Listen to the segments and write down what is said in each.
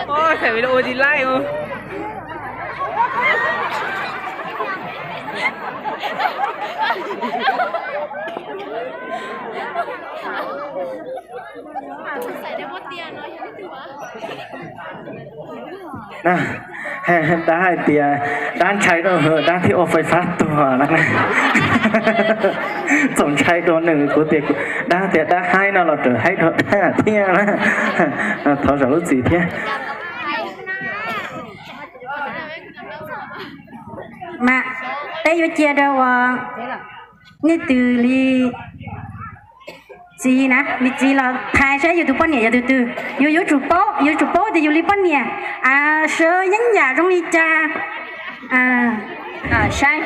Oj, tham video tsis laij. Dab hais tias dab ntshai rau, dab thiaj ua fais fab tuag na. Txaus ntshai rau nws, kuv tias dab tias dab haib no los raws haib rau dab thiab na. Thov zam lub txim thiab. Mas peb yuav cia rau uas nej twb li txiv na, li txiv los thaij saib yus tus poj niam yog tus twg. Yus yuav tsum paub, yuav tsum paub tias yus li poj niam sawv yeeb yam zoo li cas. Saib,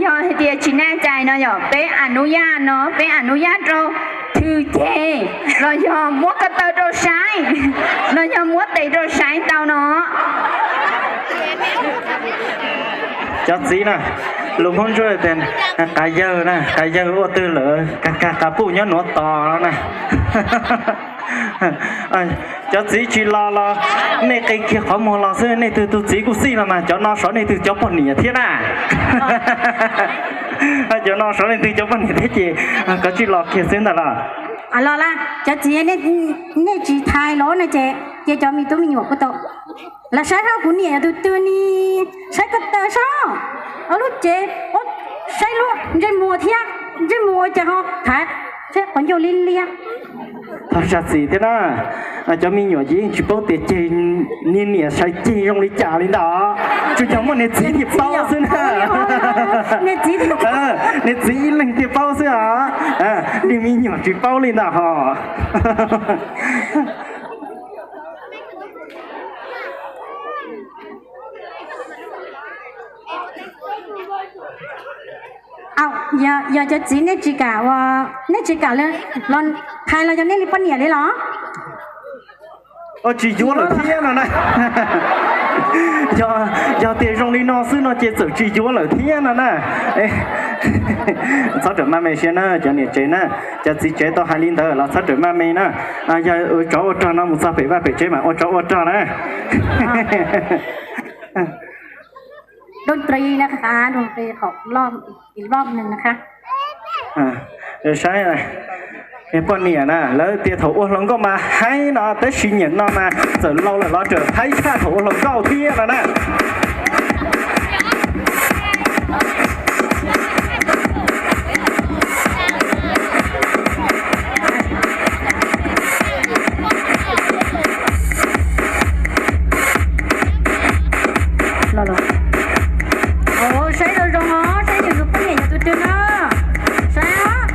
yog hais tias tsis nej cai no yog peb a nub yaj no, peb a nub yaj rau thwm ceg los yog muab ko taw rau saib, los yog muab tes rau saib tau no. Cov txiv na, lus Hmoob Ntsuab tias qas yawg na, qas yawg ua twg lawm kag kag qas puj nyob nuav tos no na. Cov txiv tsis los los nej qi kiag qhov muag los xwb, nej twg tus txiv kuj xij los mas cov no sov nej twg cov poj niam thiab na. Cov no sov nej twg cov poj niam thiab ces koj tsij los kiag xwb ntag los. Los las, cov txiv nej tsis thaij los no ces cia cov me tub me nyuam kuj tau los saib seb kuv niam yog tus twg ni, saib ko taw seb, ob lub cev, saib lub ntsej muag thiab, ntsej muag ua cas ho thav seb quav ncauj liab liab. Thov zam txim thiab na, cov me nyuam ces yeej tsis paub tias ceg niag niam sai ceg zoo li cas li ntag, tsuas yog muaj niag txiv thiaj paub xwb na. Niag txiv ib leeg thiaj paub xwb os, niag me nyuam tsis paub li ntag hos. Yog cov txiv nej tsis kam, nej tsis kam los thaij los yog nej li poj niam li los? Tsis yuav lawm thiab no na. Yog tias zoo li no xwb no ces txawm tsis yuav lawm thiab no na. Txhob rawm maj me siab na cov niam tsev na, cov txiv tsev tau hais li ntawd los txhob rawm maj me na. Yog tsov ua rog no mus txog pem vaj pem tsev mas ua tsov ua rog na. Doo tris na, doo tris qhov loj, ib loj nws na. Saib, poj niam na lawv tias thaum ua hluas nkauj mas haib no, tab sis niaj no mas txawm laus lawm los tseem haib tshaj thaum ua hluas nkauj thiab no na. Saib zoo zoo os, saib yus tus poj niam yog tus twg na. Saib os.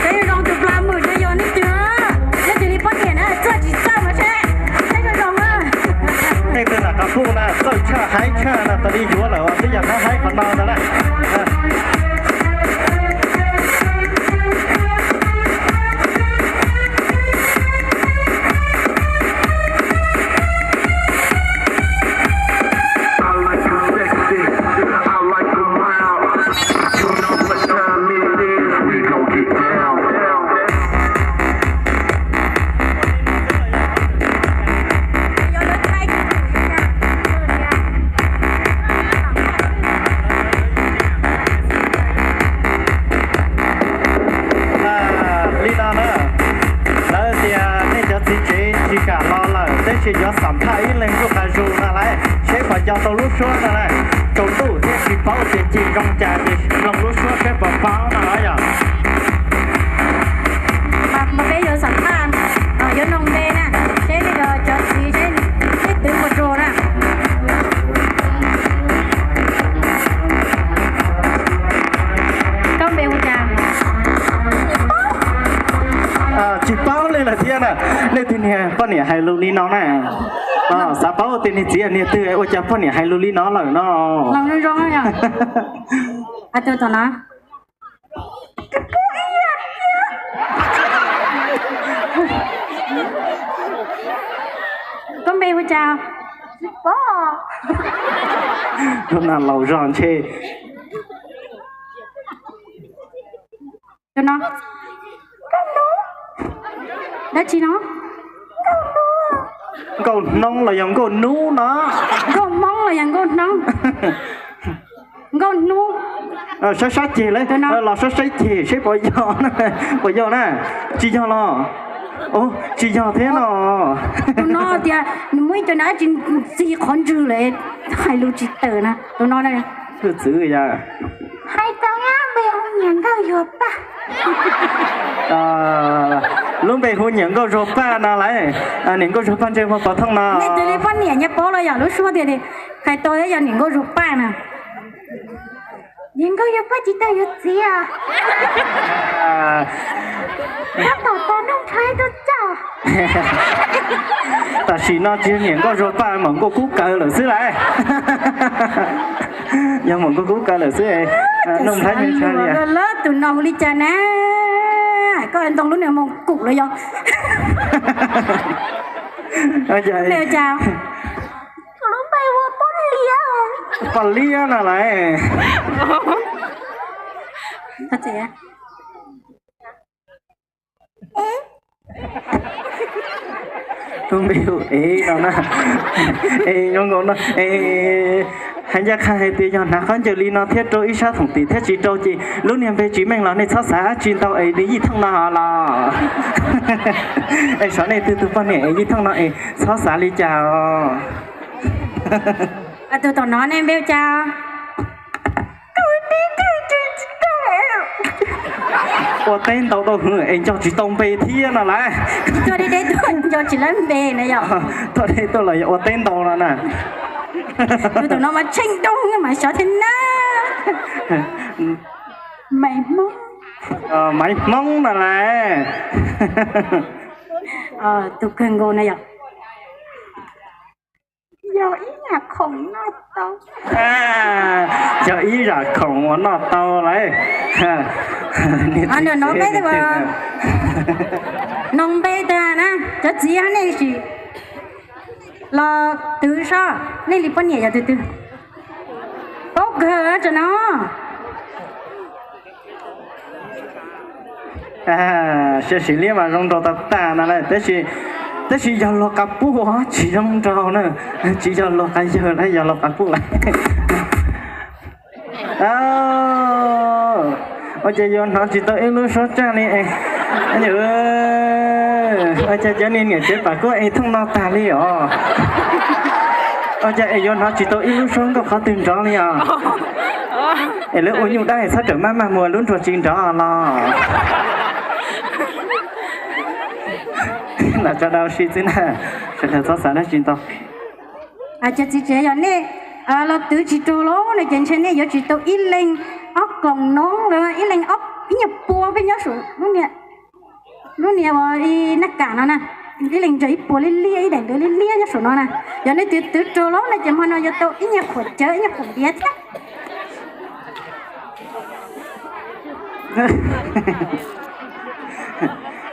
Saib zoo zoo tus plas mwm no yog leej twg, leej twg li poj niam na, txawj tsis txawj mas saib, saib zoo zoo na. Leej twg lam qas puj na, txawj tshaj haib tshaj na, tas li yuav lawm os, twb yog qhov haib qhov no ntag na. Li no na, lawv tias nej cov txiv tsev tsis kam los lawm, tab sis yuav xam phaj ib leeg ntuj qas zus no lauj, seb puas nco tau lub suab no na. Tsaus ntuj thiab tsis paub tias ceg zoo cas ces mloog lub suab seb puas paub no yog. Nej tus niag poj niam hais lus li no na, xav paub tias niag txiv niag twg ua cas poj niam hais lus li no lawm no. Koj npe hu cas? Lub no laus zog ntshe. Tus no, dab tsi no? Nkauj Hnoob los yog Nkauj Nub no? Nkauj Hmoob los yog Nkauj Hnoob? Nkauj Hnub. Saib saib ceg los saib saib ceg seb puas yog, puas yog na? Tsis yog los? Tsis yog thiab no. Tus no tias nws muaj ib co dab tsi ntxig qhov ntswg lawm, hais lus tsis tawm na tus no. Hwj txwv yog. Hais tau, npe hu Nyiam Nkauj Zuag Paj. Lub npe hu Nyiam Nkauj Zuag Paj no lauj. Niam Nkauj Zuag Paj ntsej muag pov thooj no. Nej tus li poj niam nyob paub los yog lub suab tias hais tau thiab yog Niam Nkauj Zuag Paj na. Niam Nkauj Zuag Paj tsis tau yuav txiv. Tab tom tos Nuj Nplhaib tuaj coj. Tam sim no tsis yog Niam Nkauj Zuag Paj, Maum Nkauj Kub Kaws lawm xwb lauj. Yog Maum Nkauj Kub Kaws lawm xwb. Nuj Nplhaib, tus no hu li cas na? Koj ntoo lub niag moo kum los yog? Cas? Poj Liab no lauj. Tus npe hu Ev no na. Ev, hais ncaj qha hais tias yog hnav khaub ncaws li no thiab rau ib sab thoom tim thiab tsis rau ces lub niag npe tsis meej los nej txhob xav dab tsi ntau es nws yij thooj no los. Es xyov nej twg tus poj niam es yij thooj no es txhob xav li cas os. Tus tom no nej npe hu cas? Ua teb ntau dua hwv es nco tsis tau npe thiab no lauj. Tuaj deb deb tuaj nco tsis tau npe na yog. Tuaj deb tuaj los yog ua teb ntau no na. Tus tom no mas tsheej doo mas xyov thiab na. Maiv Hmoob. Maiv Hmoob no lauj. Tus kawg nkaus na yog. Yog ib yam khoom uas noj tau lauj. Nws no peb, no npe tag na, cov txiv nej sim los twv sob, nej li poj niam yog tus twg? Paub kawg tso no. Sia sim liab mas zoo nraug tag tag no lauj, tab sis yog luag qab puj tsis zoo nraug na, tsis yog luag qab yawg na, yog luag qab puj lawm. Ua cas yuav hnov tsis tau ib lub suab tsaj li es, ua cas cov niag niam tsev pam kuj es thooj no tag li os. Ua cas es yuav hnov tsis tau ib lub suab nkauj qhov twg nrov li os. Es lawv ua nyuj dab es txhob rawm maj maj mus lub nruas tsis nrov los. Lam tso dau si xwb na, sawv daws txhob xav dab tsi ntau. Cov txiv tsev yog nej los twv tsis raug lawm no ces ntshe nej yuav tsis tau ib leeg ob koom noob los ib leeg ib nyuag pua peb nyob saum lub niag uas naj kam no na, ib leeg ntsawg ib puas liab liab ib daim ntawv liab liab nyob saum no na. Yog nej twv twv raug lawm no ces hmo no yuav tau ib nyuag qhuam cawv ib nyuag qhuam diav thiab.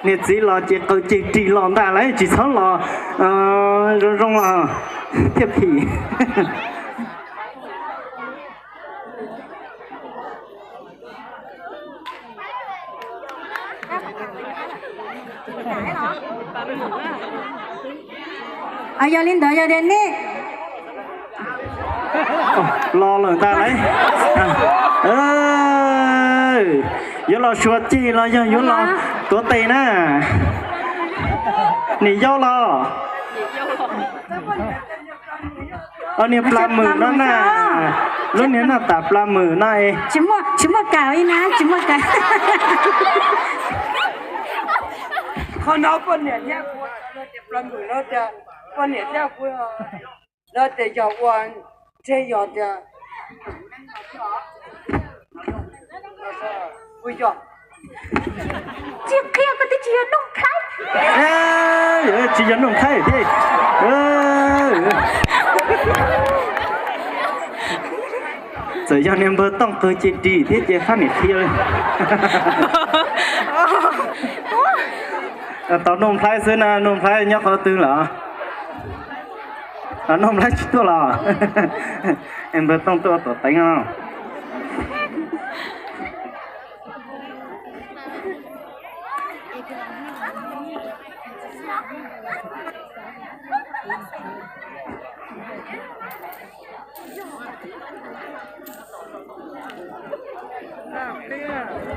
Niag txiv los ces qaws ceg ris los ntag lauj, tsis txhob los zoo zoo los thiaj phim. Yog li ntawd yog tias nej los lawm ntag lauj, yuav los suav ceg los yog yuav los tuav tes na? Niam yau los. Niag pla mwm no na, lub niag noj tas pla mwm no es. Tsis muaj kam li na, tsis muaj kam. Qhov no poj niam thiab kuv, pla mwm no tias poj niam thiab kuv, lawv tias yog ua ntshe yog tias kuv yog. Tsis qhia koj twb tsis yog Nuj Nplhaib. Tsis yog Nuj Nplhaib thiab. Txawm yog niag npawg Tooj qw ces dim thiab ces fab niam qhia li. Tau Nuj Nplhaib xwb na, Nuj Nplhaib nyob qhov twg lawm? Nuj Nplhaib tsis tuaj los? Npawg Tooj tuaj ua tuam teev os.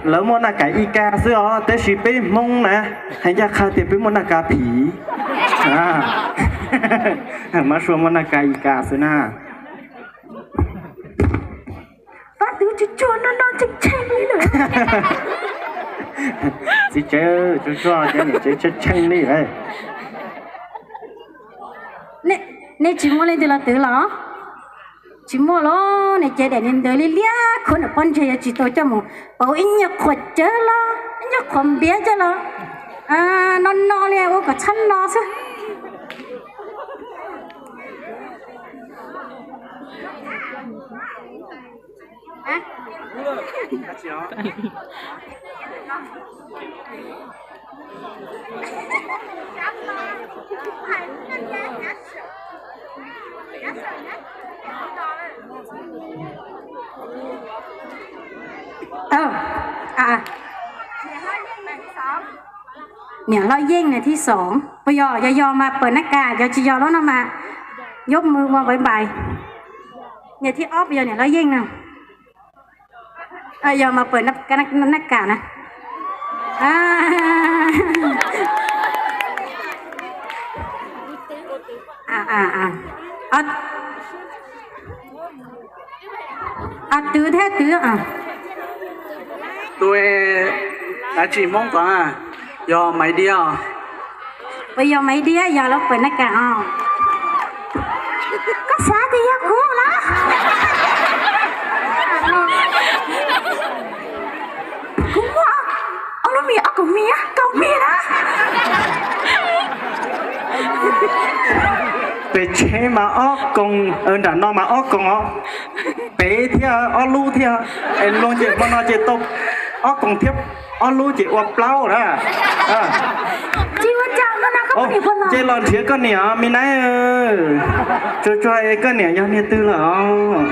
Lawv muaj naj kas i kas xwb os, tab sis peb Hmoob na, hais ncaj qha tias peb muaj naj kas phim. Mab Sua muaj naj kas i kas xwb na. Pab twv tsuag tsuag no no tseem tsheej li lawm. Txiv tsev tsuag tsuag ces niam tsev tsheej tsheej li. Nej tsis muaj leej twg los twv los? Tsis muaj los? Niam ces daim niag ntawd liab liab khuab nram pob ntseg yuav tsis tau coj mus pauv ib nyuag qhuav cawv los ib nyuag qhuav npiav coj los no no li ua kom txhob no xwb. Niam hlob Yeej niam thib xoom, puas yog? Yog yog mas pawm nab kas, yog tsis yog lub no mas yub mws ua npais npais. Niam thib ob puas yog niam hlob Yeej na? Yog mas pawm nab kas na. Twv thiab twv. Tus dab tsi Hmoob tod yog Maiv Diab os. Puas yog Maiv Diab yog lub pawm nab kas os? Koj xav tias yog kuv los? Kuv muaj ob lub mis, ob kaum mis, kaum mis na. Pem tsheb mas ob koos, nram no mas ob koos os. Pem thiab ob lub thiab, es luag ces hmo no ces tau ob koos thiab ob lub ces ua plaub na. Ces los nrhiav koj niam me naib. Tsuag tsuag es koj niam yog niag twg lawm os?